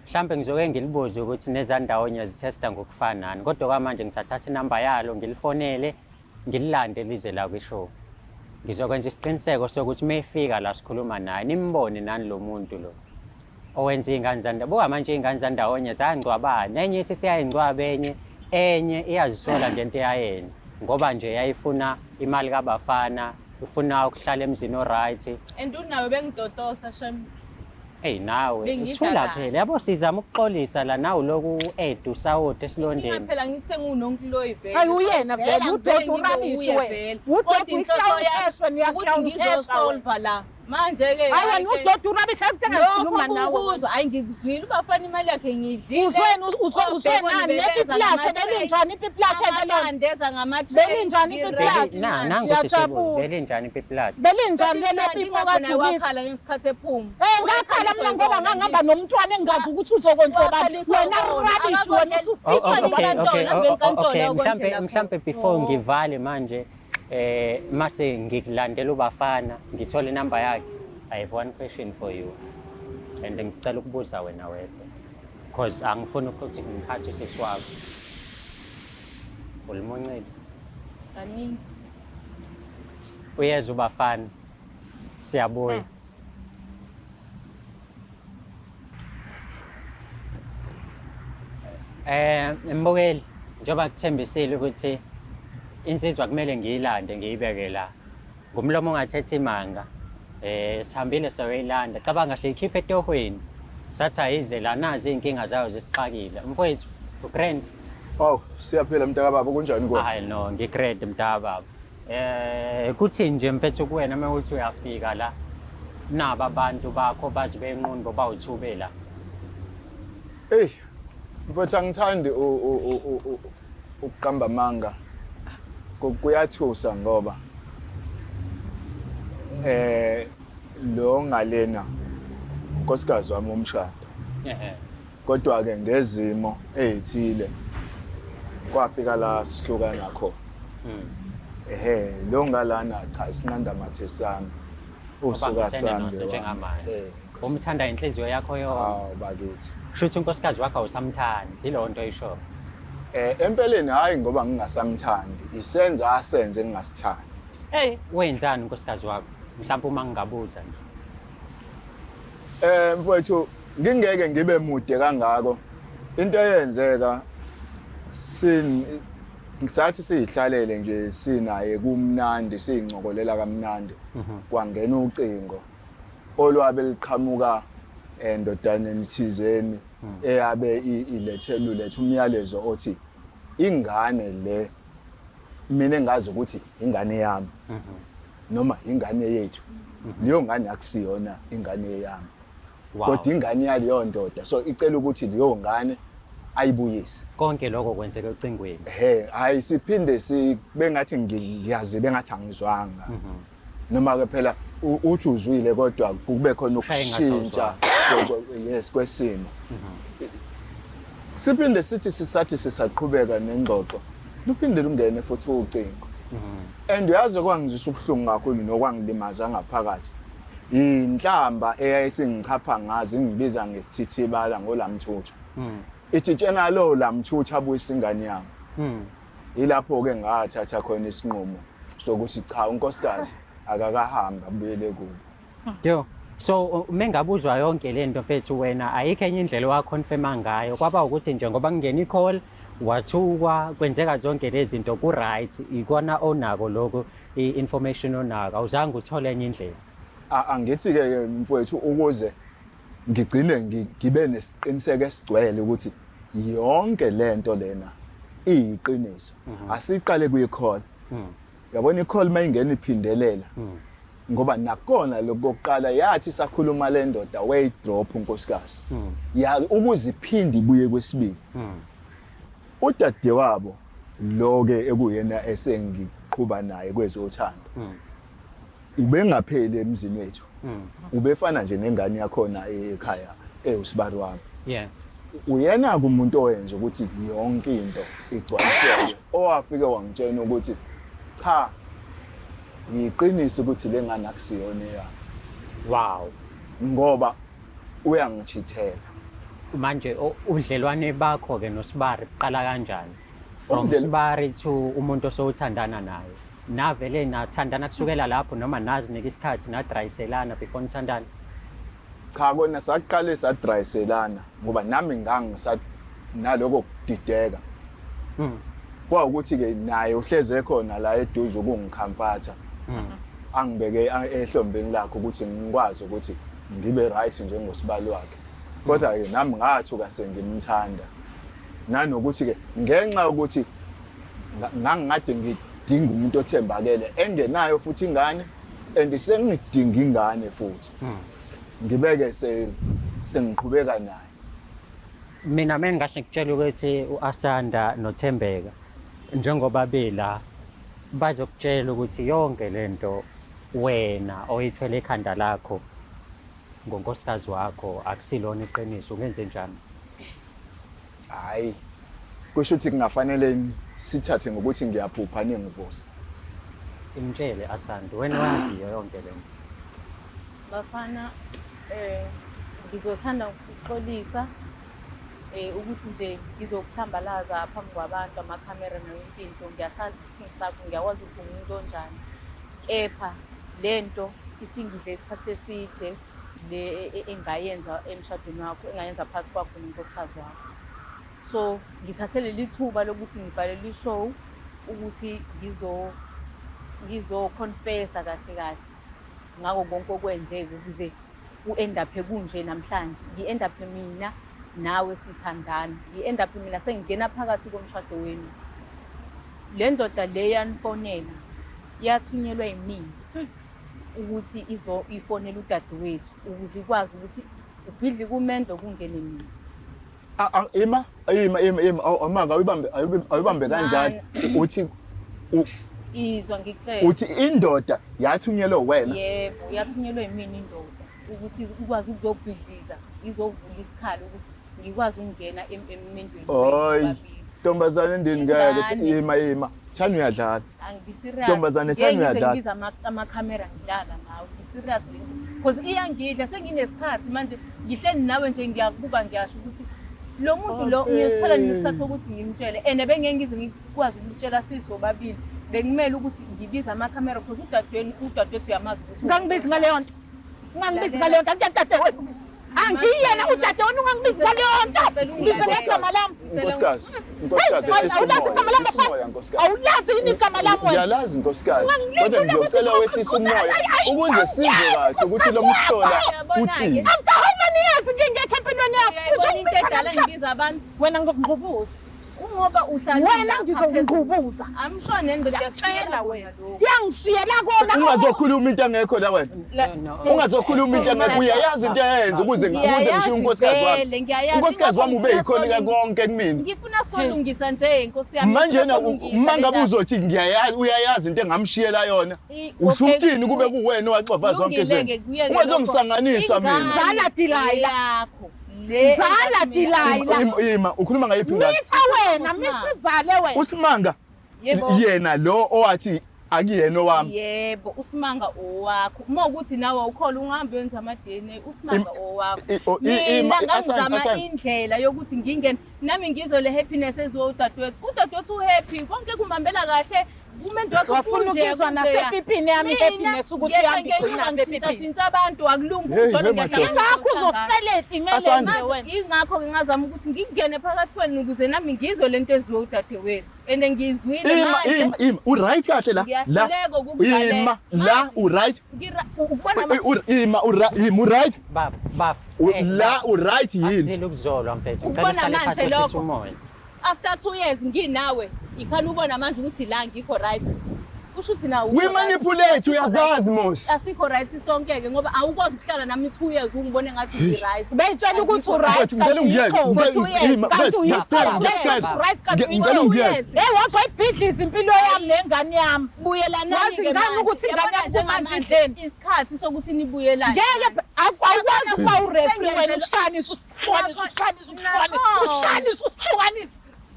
Mhlambe ngizoke ngilibuze ukuthi nezandawonye zithesta ngokufanani. Kodwa kwamanje ngisathatha inamba yalo ngilifonele ngililande lize la kwishow. Ngizokwenza isiqiniseko sokuthi uma efika la sikhuluma naye nimbone nani lo muntu lo owenza iy'ngane zandawonye. Buka manje iy'ngane zandawonye zangcwabana. Enye ithi siyayingcwaba enye, enye iyazisola ngento eyayenza ngoba nje yayifuna imali kabafana, ifuna ukuhlala emzini o-right. And unawe bengitotosa shem. Eyi nawe Bengidla thula kahle. phela yabo sizama ukuxolisa la nawe uloku u-add usawoti Inkinga esilondeni. phela ngithi sengiwunonkiloyi vele. Hayi uyena vele, Vele udoti angivele ngibe urabishi uye wena. vele. Udoti Kodwa inhloso uyi-clown yami cash wena, ukuthi uya-clown cash wena. ngizosolva la. Manje-ke Hayi wena hhayi-ke, udoti urabishi akudinga ngikhuluma lokho nawe. kubuzwa hayi ngikuzwile ubafana imali yakhe ngiyidlile. Uzweni uzwe Obhekoni nani bebeza nepipi lakhe ngama-tray. belinjani ipipi lakhe ke lona? Amaqanda eza ngama-tray. Belinjani ipipi Ngi-right lakhe? Na manje. nangu sisi Ngiyajabula. belinjani ipipi lakhe? Belinjani lelo pipi Ingakho naye okadukile? wakhala ngesikhathi ephuma. Eh ngakhala mina ngoba ngangihamba nomntwana engingazi ukuthi uzokondliwa bani. Wakhaliswa Wena wona, rubbish wena akakondlela- usufika Oh, oh, Ikhona okay, inkantolo, okay, hambe oh, oh, enkantolo okay. ayokondlela Mhlampe khona. mhlampe before Oh. ngivale manje mase ngikulandela ubafana ngithole inamba yakhe. I have one question for you. And ngicela ukubuza wena wedwa. Because angifuni ukuthi ngiphathe usisi wakho. Ulimuncile. Kaningi. Uyeza ubafana. Siyabuya. Mbukeli, njengoba kuthembisile ukuthi insizwa kumele ngiyilande ngiyibeke la. Ngumlomo ongathethi imanga. Sihambile sayoyilanda. Cabanga siyikhipha etohweni. Sathi ayize la, nazi iy'nkinga zayo zisixakile. Mfowethu, ugrand? Awu, siyaphila mntakababa, kunjani kuwena? Hayi no, ngigrand mntakababa. Kuthi nje mfethu kuwena uma uthi uyafika la, naba abantu bakho bazi benqunu bawuthube la. Hey, mfowethu angithandi ukuqamba amanga. Kuyathusa ngoba lo ngalena unkosikazi wami womshado. Kodwa ke ngezimo ezithile kwafika la sihlukana khona. Ehhe, lo ngalana cha isinqanda mathe sami. Usuka sambe njengamanje. Umthanda inhliziyo yakho yonke. Hawu bakithi. Kusho ukuthi unkosikazi wakho awusamthandi, yileyo nto oyishoyo. Empeleni hayi ngoba ngingasamthandi, isenza asenze ngingasithandi. Hey, Wenzani unkosikazi wakho? Mhlawumbe uma ngingabuza nje. Mfowethu ngingeke ngibe mude kangako. Into eyenzeka sin ngisathi siyihlalele nje sinaye kumnandi siyincokolela kamnandi. Kwangena ucingo olwabe liqhamuka endodaneni thizeni eyabe ilethe lulethe umyalezo othi ingane le mina engazi ukuthi ingane yami noma ingane yethu, leyo ngane akusiyona ingane yami. Kodwa ingane yaleyo ndoda, so icela ukuthi leyo ngane ayibuyise. Konke lokho kwenzeka ocingweni. He, hayi siphinde sibe ngathi ngiyazi bengathi angizwanga. Noma ke phela uthi uzwile kodwa kube khona Kushaye ngathi ukushintsha yes kwesimo. Siphinde sithi sisathi sisaqhubeka nengxoxo, luphinde lungene futhi ucingo. And uyazi okwangizwisa ubuhlungu kakhulu nokwangilimaza ngaphakathi, inhlamba eyayisingichapha ngazi ingibiza ngesithithibala ngolamthuthu. Ithi tshena lo lamthuthu abuyisa ingane yami. Yilapho-ke ngathatha khona isinqumo sokuthi cha, unkosikazi akakahambi abuyele kubo. Yo. So mengabuzwa yonke lento mfethu, wena ayikho enye indlela owaconfirma ngayo? Kwaba ukuthi nje ngoba kungena i-call wathukwa, kwenzeka zonke lezi zinto, ku-right ikona onako lokho, i-information onako, awuzange uthole enye indlela? Angithi-ke mfowethu, ukuze ngigcine ngibe nesiqiniseko esigcwele ukuthi yonke lento lena iyiqiniso, asiqale kuyi-call. Yabona i-call mayingena iphindelela, ngoba nakona lokokuqala yathi sakhuluma le ndoda wayidrop unkosikazi ya ukuze iphinde ibuye kwesibili. Udadewabo lo ke ekuyena esengiqhuba naye kwezothando ubengapheli emzini wethu, ubefana nje nengane yakhona ekhaya ewusibari wami. Uyena kumuntu owenza ukuthi yonke into igcwaliseke, owafike wangitshela ukuthi cha, yiqiniso ukuthi le ngane akusiyona eyami. Ngoba uyangichithela. Manje ubudlelwane bakho ke noSibari buqala kanjani? From Sibari to umuntu osowuthandana naye. Navele nathandana kusukela lapho noma nazinika isikhathi nadrayiselana before nithandana? Cha, kona saqale sadrayiselana ngoba nami ngangisa naloko kudideka. Kwawukuthi-ke naye uhleze ekhona la eduze ukungikhamfatha. Angibeke ehlombeni lakhe ukuthi ngikwazi ukuthi ngibe right njengosibali wakhe. Kodwa-ke nami ngathuka sengimthanda. Nanokuthi-ke ngenxa yokuthi ngangikade ngidinga umuntu othembakele engenayo futhi ingane, and sengidinga ingane futhi. Ngibeke sengiqhubeka naye. Mina mengingase ngikutshela ukuthi u-Asanda noThembeka njengoba bela bazokutshela ukuthi yonke lento wena oyithwele ekhanda lakho ngonkosikazi wakho akusilona iqiniso, ungenze njani? Hayi, kusho ukuthi kungafanele sithathe ngokuthi ngiyaphupha ningivusa. Imtshele Asanda, wena waziyo yonke lento. Bafana, ngizothanda ukuxolisa ukuthi nje ngizokuhlambalaza phambi kwabantu, amakhamera nayo yonke into. Ngiyasazi isithunzi sakho, ngiyakwazi ukuthi ungumuntu onjani. Kepha lento isingidle isikhathi eside le engayenza emshadweni wakho, engayenza phakathi kwakho nonkosikazi wakho. So ngithathe leli thuba lokuthi ngibhale li-show ukuthi ngizo-confessa kahle kahle ngako konke okwenzeka ukuze ku-end up kunje namhlanje. Ngi-end up mina nawe sithandana. Ngi-end up mina sengingena phakathi komshado wenu. Le ndoda le yanifonela yathunyelwa yimina ukuthi izo ifonele udadewethu ukuze ikwazi ukuthi ubhidlike umendo kungene mina. Ima ima ima ima awumanga awuyibambe awuyibambe kanjani uthi izwa ngikutshela uthi indoda yathunyelwe wena. Yebo, yathunyelwe yimina indoda ukuthi ikwazi ukuzobhidliza izovula isikhala ukuthi ngikwazi ukungena emendweni. Hayi ntombazane ndini ngeke ima ima thani uyadlala. Angiserious. Ntombazane thani uyadlala. Ngibiza amakhamera ngidlala nawe. Ngiserious because iyangidla senginesikhathi manje ngihleli nawe nje ngiyakubuka ngiyasho ukuthi lo muntu lo ngiyosithola nini isikhathi sokuthi ngimtshele and bengeke ngize ngikwazi ukumtshela sisobabili bekumele ukuthi ngibize amakhamera because udadewenu udadewethu uyamazi ukuthi Ungangibizi ngaleyo nto. Ungangibizi ngaleyo nto. Angiyena udadewenu. Angiyena udadewenu ungangibizi ngaleyo nto. Ngibize ngegama lami. Nkosikazi, nkosikazi, Hey, ehlisa awulazi umoya, igama lami ehlisa umoya, bafana. nkosikazi. Awulazi yini igama lami wena? Ngiyalazi nkosikazi, Ungangilingi kodwa ukuthi ngiyocela wehlise umoya Ay, ay, ukuze sizwe kahle ukuthi lo mhlola uthini. After how many years ngingekho empilweni yakho? Utsho Uyayibona into ungibiza edala namhlanje. ngibiza abantu Wena ngizokungqubuza. Kungoba uhlala Wena lapha ngizokungqubuza. phezulu. I'm sure nendoda Ngiyakutshela wena. lokho. Yangishiyela kona. Ungazokhuluma into engekho la wena. No. Ungazokhuluma into engekho uyayazi into eyenza ukuze ukuze ngishiye unkosikazi wami. vele, ngiyayazi. Unkosikazi wami ube yikhona Ngifuna konke kumina. Ngifuna solungisa nje nkosi yami. Manje ngifuna na solungisa uma le ngabe ndaba. uzothi ngiyayazi uyayazi into engamshiyela yona. Usho Okay, ukuthini kube kuwena owaxova zonke Kulungile-ke, izinto. kuyeke Ungazongisanganisa lokho. mina. Ingane Zala Delilah. yakho le Zala Delilah. Ima, ima, ukhuluma ngayiphi ingane? Mitha wena, mitha uzale wena. Usimanga Yebo. yena lo owathi akuyena owami. Yebo, uSimanga owakho. Uma ukuthi nawe awukholwa ungahambe wenza ama-DNA, uSimanga owakho. Ima, Mina asani, ngangizama asani. indlela yokuthi ngingene nami ngizwe le happiness eziwa udadewethu. Udadewethu uhappy, konke kumhambela kahle. Umendo wakhe Wafuna kunje, ukuzwa kunjeya. nasepipini yami Mina i-happiness ukuthi ngiyehla ihamba igcina ngenyuka epipini. ngishintsha abantu akulungi Hey, ukujolo hey, ngiyahlangana madoda. Ingakho uzofeleta imele Asanda. nje wena. Ingakho ngingazama ukuthi ngingene phakathi kwenu ukuze nami ngizwe lento eziwe udadewethu. And ngiyizwile Ima, manje. ima, ima. U-right kahle la. La. Ngiyahluleka ukukuzalela. Ima, la u-right. Ukubona Ima, ima u-right. Baba, baba. La u-right yini? Asizile ukuzolwa mfethu. Ngicela Ukubona uhlale manje phansi wehlise lokho. umoya. After 2 years nginawe ikhani ubona manje ukuthi la ngikho right, kusho ukuthi nawe We manipulate uyazazi mos. Asikho right sonke-ke ngoba awukwazi ukuhlala nami 2 years ungibone ngathi ngi-right. Beyitshela ukuthi u-right. Mfethu ngicela ungiyeke. kanti Ngicela uyixoxe. ima, Kanti mfethu ngiyacela, ngiyacela. Right, kanti Ngicela ungiyeke. Hey, wazoyibhidliza impilo yami nengane yami. Buyelanani Wazi ngani ukuthi ingane yami kumanje idleni? Isikhathi sokuthi nibuyelane. Ngeke awukwazi ukuba ureferee wena ushanise usihlukanise usihlukanise usihlukanise ushanise usihlukanise.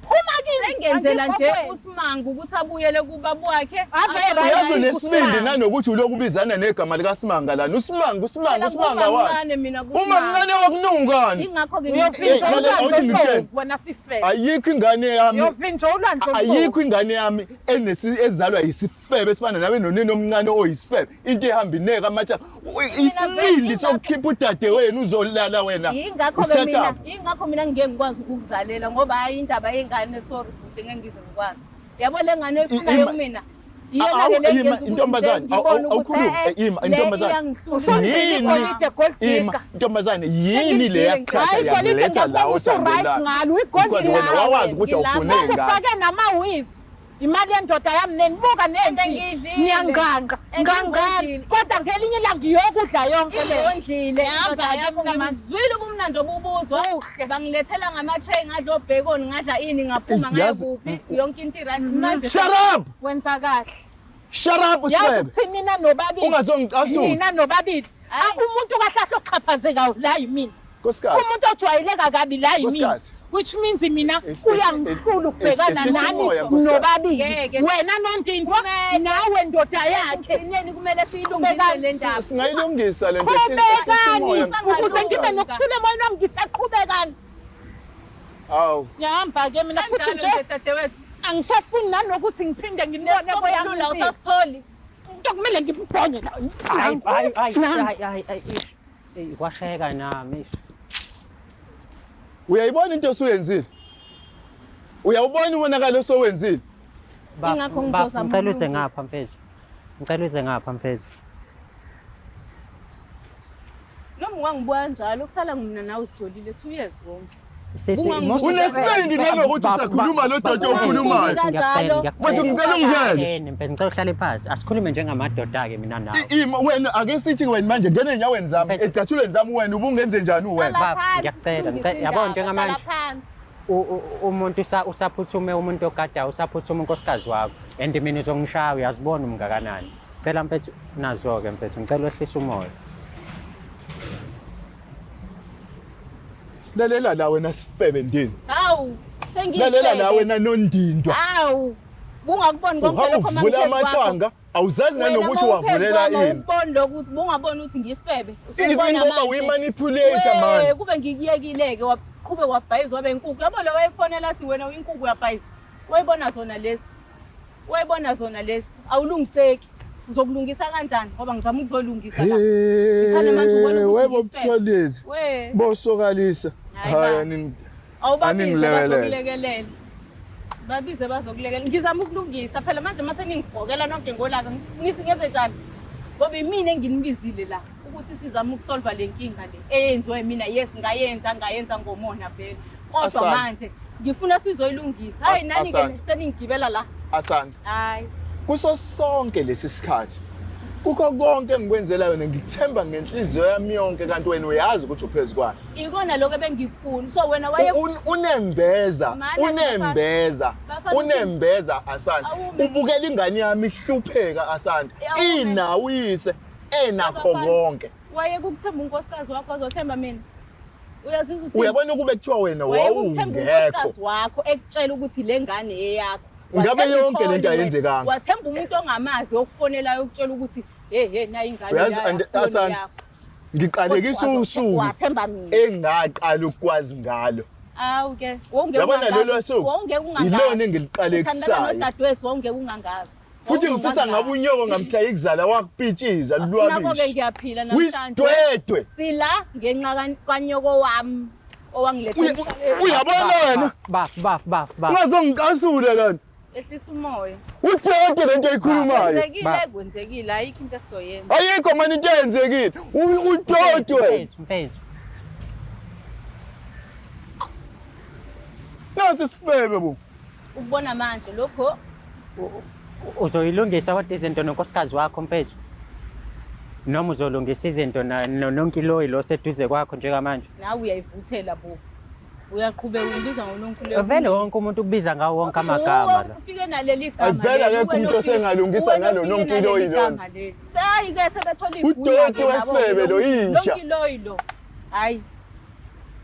Phuma kimi. Sengenzela nje Angikho uSimanga ukuthi abuyele kubaba wakhe. Ave right. Uyazi unesibindi Usimanga. nanokuthi ulokhu ubizana negama likaSimanga lana. Usimanga, uSimanga, uSimanga wani? Mncane mina Uma kuSimanga. mncane wakunungani. Ingakho-ke Uyovinjwa Hey, lalela, ulwandle awuthi ngikutshele. olubovu wena sifebe. Ayikho ingane yami. Uyovinjwa ulwandle olubovu. Ayikho ingane yami enesi ezalwa yisifebe esifana nawe nonini omncane oyisifebe. Into ehamba ineka amatsha. Isibindi sokukhipha udadewenu uzolala wena. Yingakho-ke Uset mina up. Yingakho mina ngeke ngikwazi ukukuzalela ngoba hayi indaba yengane, sorry bhuti, ngeke ngize ngikwazi. Yabo le ngane oyifunayo kumina iyona-ke le Ima, ngenza ukuthi intombazane, nje ngibone ukuthi awukhulumi, ima, le intombazane. iyangihlula. Yini? Igolide, gold Ima, digger. ntombazane, yini le yakuthatha Hayi igolide yakuletha la ngiyakubona othandweni usu-right lakho? ngalo igolide Because wena lawe. wawazi ukuthi awufune Ngilapha. ingane. Ufake nama-weave. Imali yendoda yami nenibuka And nempi. ngiyidlile. Niyanganga, And ngangani. ngiyidlile. Kodwa ngelinye ilanga iyokudla yonke le. Ingondlile Hamba indoda ke yakho mina manje. ngizwile ubumnandi obubuzwa. Kuhle. Bangilethela ngama-tray ngadla obacon ngadla ini ngaphuma ngaya Yazi- kuphi yonke into i-right manje. Shut up! Wenza kahle. Shut up Yazi usifebe. ukuthi nina nobabili. Ungazongicasula. Nina nobabili. Hayi. Ah, umuntu kahlahle oxhaphazekayo la yimina. Nkosikazi. Umuntu ojwayeleka kabi la yimina. Nkosikazi. Which means mina kuyangihlula ukubhekana ehlisa nani umoya, nkosikazi. nobabili. Ngeke. Wena nondindwa Kumele. nawe ndoda yakhe. Ekugcineni kumele siyilungise le ndaba. Singayilungisa le nto. Ehlisa Qhubekani umoya, ukuze ngibe nkosikazi. nokuthula emoyeni wami ngithi aqhubekani. Awu. Ngiyahamba ke mina futhi Kanjalo nje nje dadewethu. angisafuni nanokuthi ngiphinde nginibone Nesisombululo awusasitholi. Into kumele ngibone la. Hayi, hayi, hayi, hayi, hayi, hayi, ish. Eyi, kwashayeka nami. Ish. Uyayibona into osuyenzile? Uyawubona umonakalo osowenzile. Ingakho ngizozama Ngicela uze ukulungisa. ngapha mfethu. Ngicela uze ngapha mfethu. Noma ungangibuka kanjalo kusala mina nawe sijolile 2 years wonke. Sisi, Kungangibuki most- Unesibindi nanokuthi usakhuluma lo doti okhulumayo. Kanjalo. Mfethu ngicela ungiyeke. Yini mfethu ngicela uhlale phansi. Asikhulume njengamadoda-ke mina nawe. Ima wena ake sithi wena manje ngena ey'nyaweni zami, Mfethu. ecathulweni zami wena ubungenze njani wena? Hlala Baba, phansi, ngiyakucela, silungise ngicela- yabo indaba, njengamanje. hlala phansi. Umuntu usaphuthume umuntu ogadayo usaphuthume unkosikazi wakho and mina uzongishaya uyazibona umngakanani. Cela mfethu nazo-ke mfethu ngicela wehlise umoya. Lalela la wena sifebe ndini. Hawu, Lalela la sengiyisifebe. wena nondindwa. Hawu, bungakuboni konke Uhamba lokho uvula amathanga, awuzazi nanokuthi wavulela ini. Uboni lokhu ukuthi bungaboni ukuthi ngiyisifebe. Even Usubona ngoba manje. uyimanipulate Wee, man. kube ngikuyekile-ke waqhubeka wabhayiza wabe inkukhu. Yabo lo wayekufonela athi wena uyinkukhu uyabhayiza. Wayibona zona lezi. Wayibona zona lezi. Awulungiseki. Uzokulungisa kanjani? Ngoba ngizama ukuzolungisa la. Ngikhane manje ubona ukuthi Webo ngiyisifebe. Buthelezi. We. Bosokalisa. Hayi Hayi ba. anini. Awubabize Aningilekelele. bazokulekelela. Babize bazokulekelela. Ngizama ukulungisa phela manje mase ningibhokela nonke ngolaka ngithi ngenze njani? Ngoba imina enginibizile la ukuthi sizame ukusolva le nkinga le eyenziwa yimina. Yes, ngayenza ngayenza ngomona vele. Kodwa Asanda. manje ngifuna sizoyilungisa. Hayi nani ke Asanda. seningigibela la. Asanda. Hayi. Kuso sonke lesi sikhathi kukho konke engikwenzela yona ngikuthemba ngenhliziyo yami yonke kanti wena uyazi ukuthi uphezu kwayo. Ikona lokho ebengikufuna. So wena waye Unembeza, Mana, unembeza, bafana- unembeza Asanda. Awume. Ubukela ingane yami ihlupheka Asanda. Awume. Inawo uyise enakho Bafana- konke. Waye kukuthemba unkosikazi wakho wazothemba mina. Uyazizwa uthini? Uyabona ukube kuthiwa wena Wayekuthemba wawungekho. unkosikazi wakho ekutshela ukuthi le ngane eyakho. Ngabe Wathemba yonke iphoni lento wena. ayenzekanga. Wathemba umuntu ongamazi okufonelayo ukutshela ukuthi hey hey nayi ingane Uyazi, leya, Asanda, akusiyona eyakho. Ngiqalekisa usuku Wathemba mina. engaqala ukukwazi ngalo. Awu ke, wawungeke Yabona ungangazi. lelo suku Wawungeke ungangazi. ilona Uthandana engiliqalekisayo. nodadewethu wawungeke ungangazi. Futhi Wawungeke ngifisa ungangazi. ngabe unyoko ngamhla ikuzala wakupitshiza Nakho-ke lwabishi. ngiyaphila namhlanje. Wisdwedwe. Sila ngenxa kanyoko wami owangiletha emhlabeni. Uyabona wena? Baf baf baf baf. Ungazongicasula lana. Ehlisa umoya. Udede lento oyikhulumayo. Kwenzekile, Ba- kwenzekile ayikho into esizoyenza. Ayikho mani into eyenzekile. Udede wena. Mfethu mfethu. Nasi isifebe bo. Ukubona manje lokho Uzoyilungisa kodwa izinto nonkosikazi wakho mfethu. Noma uzolungisa izinto nonkiloyi lo seduze kwakho njengamanje. nawe uyayivuthela bo. Uyaqhubeka ungibiza ngononkuleko. Vele wonke umuntu ukubiza ngawo wonke amagama la. Ufike naleli gama. Vele leli, akekho uwena umuntu ofike- osengalungisa uwena nalo ofike nonkiloyi naleli lona. gama leli. Hayi ke sebethola igunya Udoti ke nabo wesifebe lo, inja. Nonkiloyi lo. Hayi.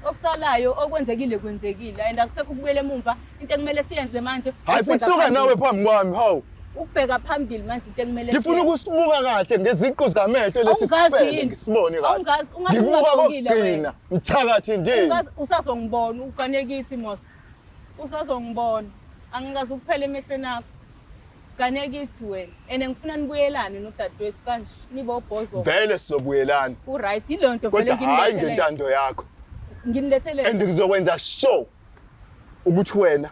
Okusalayo okwenzekile kwenzekile and akusekho ukubuyela emumva into ekumele siyenze manje. Hayi futhi ukubheka suka phambili. nawe phambi kwami hawu. Ukubheka phambili manje into ekumele Ngifuna siyenze. ukusibuka kahle ngeziqu zamehlo lesi Awungazi sifebe yini? ngisibone kahle. Awungazi, ungathi Ngikubuka ungagqokile kokugcina mthakathi ndini. Usazongibona ugane kithi mos. Usazongibona. Angikaze ukuphela emehlweni akho. Gane kithi wena. And ngifuna nibuyelane nodadewethu kanje. Nibe obhozo. Vele sizobuyelana. Ku right yile nto vele Kodwa hayi nginilethele. ngentando yakho. Nginilethele. And ngizokwenza sure ukuthi wena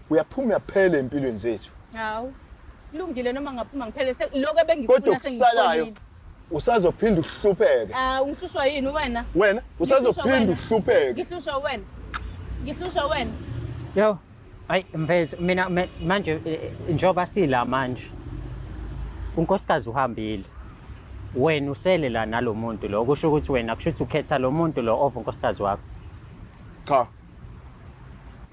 uyaphuma uyaphela empilweni zethu. Hawu. Kulungile noma ngaphuma ngiphele lokho ebengikufuna Kodwa okusalayo sengikutholile. usazophinda uhlupheke. Ah, ungihlushwa yini wena? Wena usazophinda wena. uhlupheke. Ngihlushwa wena. Ngihlushwa wena. Yo. Hayi mfethu mina manje njengoba sila manje. Unkosikazi uhambile. Wena usele la nalomuntu lo kusho ukuthi wena kusho ukuthi ukhetha lo muntu lo over unkosikazi wakho. Cha.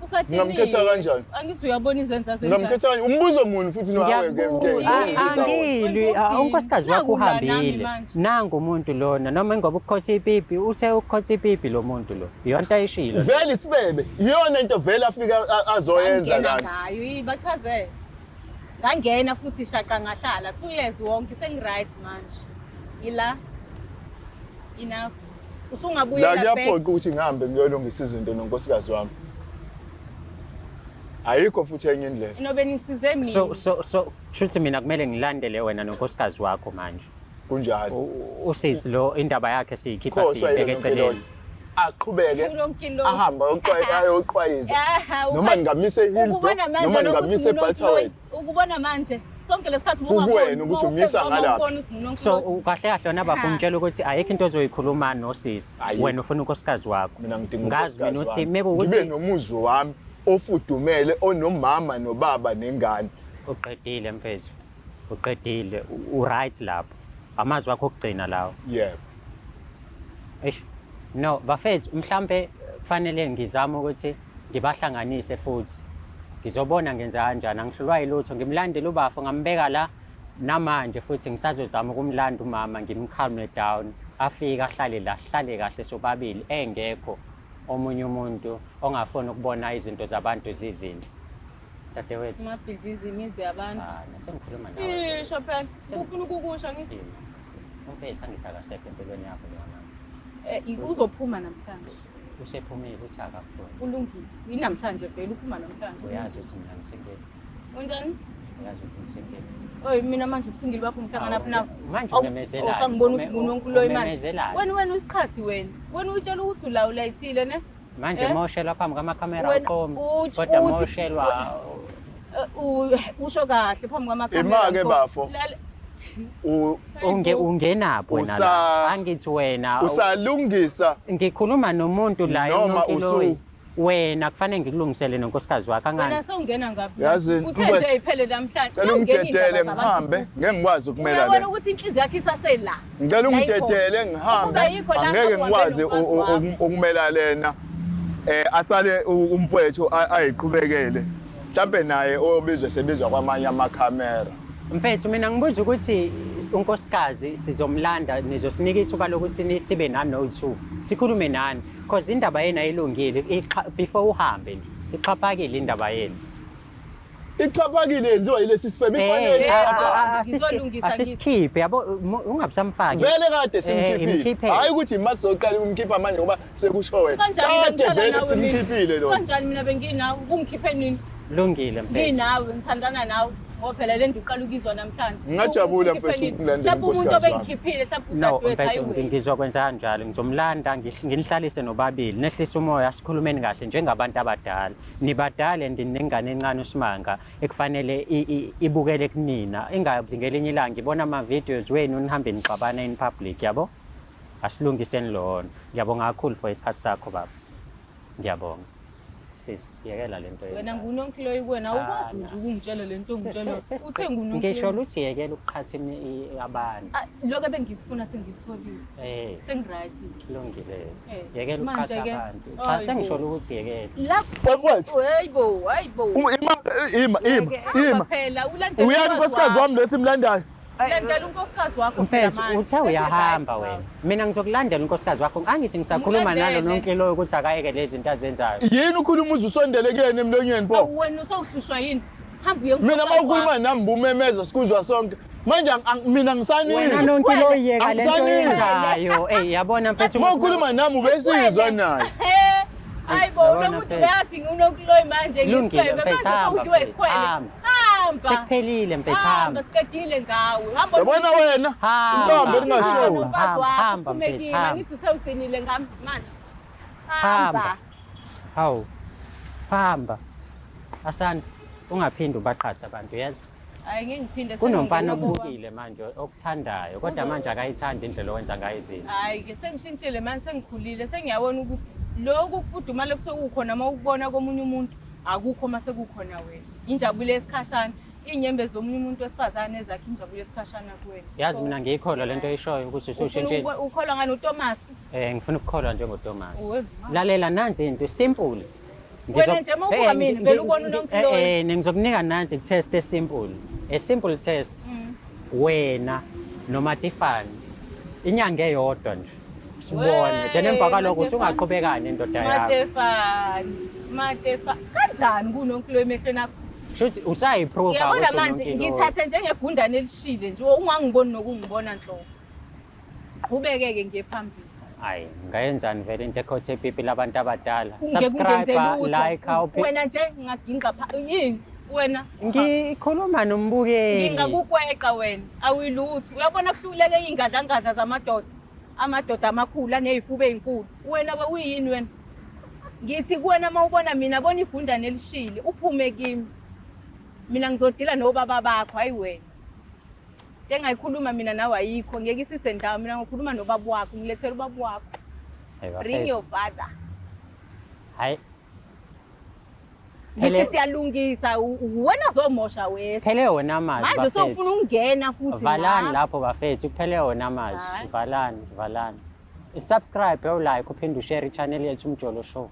Usadiniwe. Ngingamkhetha kanjani? Angithi uyabona izenzo azenzayo. Ngingamkhetha kanjani? Umbuzo muni futhi nawe ke Angilwi, unkosikazi wakho Naku la nami uhambile. manje. Nangu umuntu lona noma ingoba ukukhotha ipipi, use ukukhotha ipipi lo muntu lo. Iyona ayishilo. Vele isifebe iyona into vele afika azoyenza Ngangena lana. ngayo yi bachazele. Ngangena futhi shaqa ngahlala 2 years wonke sengi-right manje. Ila. Enough. Usungabuyela La back. kuyaphoqa ukuthi ngihambe ngiyolungisa izinto nonkosikazi wami. Ayikho futhi enye indlela. Inobe nisize mina. So shuthi mina kumele ngilandele wena nonkosikazi wakho manje. Kunjalo. Usisi lo indaba yakhe siyikhipha Khohlwa siyibeke yilo eceleni. nonkiloyi. Aqhubeke Unonkilo. ahambe ayoqwayiza. Aha, Noma ngingamisa eHillbrow, ukubona manje noma lokhu ngingamisa ukuthi eButterworth. Ukubona manje sonke lesikhathi Kukuwena ukuthi umisa ngalaphi. ubona ukuthi ngunonkilo. So kahle kahle wena bafo Ha. umtshela ukuthi ayikho into ozoyikhuluma nosisi. Ayikho. Wena ufuna unkosikazi wakho. Mina ngidinga Ngazi mina unkosikazi ukuthi wami. mekuwukuthi Ngibe nomuzi wami ofudumele onomama nobaba nengane. Uqedile mfethu. Uqedile. U-right lapho. Amazwi akho okugcina lawo. Yebo. Eish. No, bafethu mhlambe kufanele ngizame ukuthi ngibahlanganise futhi. Ngizobona ngenza kanjani, angihlulwa yilutho, ngimlandele ubafo ngambeka la namanje futhi ngisazozama ukumlanda umama ngimcalme down afike ahlale la sihlale kahle sobabili engekho omunye umuntu ongafuni ukubona izinto zabantu zizinhle. Dadewethu. Amabhizinisi imizi yabantu. Ah, sengikhuluma nawe. Isho phela, ufuna ukukusho ngithi. Umfethu angithi akasekho empilweni yakho lona. Eh, uzophuma namhlanje. Usephumile uthi akafuni. Ulungile. Inamhlanje vele uphuma namhlanje. Uyazi ukuthi mina ngisingile. Unjani? Uyazi ukuthi ngisingile. Oy mina manje ubusingile bakho ngihlangana phi nawe? Manje umemezelani? Awusangibona ukuthi ngunonkululoyi manje. Umemezelani? Wena wena usiqhathi wena. Wena utshela ukuthi ulawulayithile ne? Manje Eh? moshelwa phambi kwamakhamera Wena uqomi. uthi- Kodwa uthi- moshelwa Usho kahle phambi kwamakhamera. Ima-ke bafo. Ungenaphi wena la? Angithi wena usalungisa. Ngikhuluma nomuntu la Noma enonkiloyi. Wena kufanele ngikulungisele nonkosikazi wakho Wena angani. sewungena ngaphi? Yazi, Uthe mfowethu, nje iphele namhlanje. Cela Sewungena ungidedele iy'ndaba zabantu. ngihambe, ngeke ngikwazi ukumela Uyabona le. ukuthi inhliziyo yakho isasela. Ngicela La ungidedele ikhona. ngihambe, Ukuba yikho la angeke ngabe ngikwazi uhambe nomfazi wakho. ukumela lena. Asale umfowethu ayiqhubekele. Mhlambe naye obizwe sebizwa kwamanye amakhamera. Mfethu mina ngibuza ukuthi unkosikazi sizomlanda nizosinika ithuba lokuthi sibe nani no-two sikhulume nani cause indaba yenu ayilungile before uhambe nje ixhaphakile indaba yenu. Ixhaphakile yenziwa yilesi sifebe ifanele ixhaphake. Ngizolungisa ngithi. Asisikhiphe yabo ungabisamfaki. Vele kade simkhiphile. Imkhiphe. Hayi ukuthi mase soqala ukumkhipha manje ngoba sekusho wena. Kanjani Kade bengihlala vele nawe mina? simkhiphile lona. Kanjani mina benginawe? Ubungikhiphe nini? Lungile mfethu. Nginawe ngithandana nawe. Ngoba phela le nto uqala ukuyizwa namhlanje. Ngingajabula Ungikhiphe mfethu nini? ukulandela Mhlawumbe umuntu unkosikazi wami. obengikhiphile mhlawumbe No udadewethu hayi mfethu wena. ngizokwenza kanjalo ngizomlanda nginihlalise nobabili nehlise umoya sikhulumeni kahle njengabantu abadala nibadala and nengane encane uSimanga ekufanele ibukele kunina ingabi ngelinye ilanga ibona ama-videos wenu nihambe nixabana in public yabo asilungiseni lona ngiyabonga kakhulu for isikhathi sakho baba ngiyabonga sis yekela lento Wena oyenzayo. ngunonkloyi kuwena awukwazi Ah, nje ukungitshela lento ongitshela. Uthe Ngisho ngunonkloyi. luthi yekela ukuqhatha abantu Ah, Lokho ebengikufuna sengikutholile. Sengiright. Kulungile. Eh, Yekela manje ukuqhatha ke- abantu. Cha Hayi sengisho bo. ukuthi yekela. La Mfowethu, hayibo, hayibo. ima ima ima Hamba ima. phela ulandele Uyani umfazi unkosikazi wakho. wami lesimlandayo? Landela unkosikazi wakho phela Mfethu manje. uthe Sesi-right uyahamba baba. wena. Mina ngizokulandela unkosikazi wakho. Angithi ngisakhuluma nalo Mlandele. nonke loyo ukuthi akayeke lezi zinto azenzayo. Yini ukhuluma uze usondele kuyena emlonyeni pho? Awu, wena usowuhlushwa yini? Hamba uye Mina kunkosikazi uma ukhuluma wakho. nami bumemeza sikuzwa sonke. Manje mina Wena ngisanizwa. nonke loyo yeka lento Angisanizwa. oyenzayo. Ey yabona mfethu. Uma ukhuluma nami ubesizwa naye. Hayi bo, Yabona lo muntu mfethu. beyathi nginokloyi manje Lungile, ngisifebe mfethu, manje hamba, sewudliwe mfethu, isikhwele. hamba. Hamba. Sekuphelile mfethu Hamba hamba. siqedile ngawe. Hamba Yabona wena? Hamba. Ubambe lingashowi. Hamba, nomfazi wakho hamba, uphume mfethu, kimi hamba. angithi uthe ugcinile ngami manje. Hamba. Hamba. Hawu. Hamba. Asanda ungaphindi ubaqhathe abantu yazi. Hayi ngeke ngiphinde Kunomfana sengingena kuwa. okubukile manje okuthandayo kodwa manje akayithandi indlela owenza ngayo izinto. Hayi ke sengishintshile manje sengikhulile sengiyabona ukuthi lokhu kufudumala kusekukhona uma ukubona komunye umuntu akukho uma sekukhona wena. Injabulo yesikhashana, iy'nyembezi zomunye umuntu wesifazane ezakhe injabulo yesikhashana kuwena. Yazi So, mina ngiyikholwa lento oyishoyo ukuthi ufuna usushintshile. ukholwa ngani uThomas? Ngifuna ukukholwa njengoThomas. Uwe, ma. Lalela nansi into simple. Wena nje uma ubuka mina, vele ubona uNonkiloyi. Ngizokunika nansi test esimple. A simple test. Wena noMatifane inyanga eyodwa nje. Sibone. Then emva kwalokho Matifane. usungaqhubeka nendoda yakho. Matefane, Matefane. Kanjani kuNonkiloyi emehlweni akho? Shuthi usayiprove Uyabona manje ngithathe njengegundane elishile nje ungangiboni nokungibona nhlobo. Qhubeke-ke ngiye phambili. Hayi, ngayenzani vele into ekhothe ipipi labantu abadala. Ungeke Subscribe, ungenze lutho. like, awuphi. Wena nje ngingaginqa yini wena? Ngikhuluma nombukeli. Ngingakukweqa wena, awuyilutho. Uyabona kuhluleke iy'ngadlangadla zamadoda. Amadoda amakhulu aney'fuba ey'nkulu. Wena we uyini wena? Ngithi kuwena uma ubona mina bona igundane elishile uphume kimi. Mina ngizodila nobaba bakho hayi wena. Into engayikhuluma mina nawe ayikho ngeke isise ndawo mina ngikhuluma nobaba wakho ngilethela ubaba wakho. Hey, Bring bafethu. your father. Hayi. Ngithi Phele siyalungisa wena zomosha wesa. phele wona amazwi Manje bafethu. sewufuna ukungena futhi Valani la. lapho bafethu kuphele wona amazwi. Hhayi. Valani, valani. Subscribe, like uphinde ushare i-channel yethu Umjolo Show.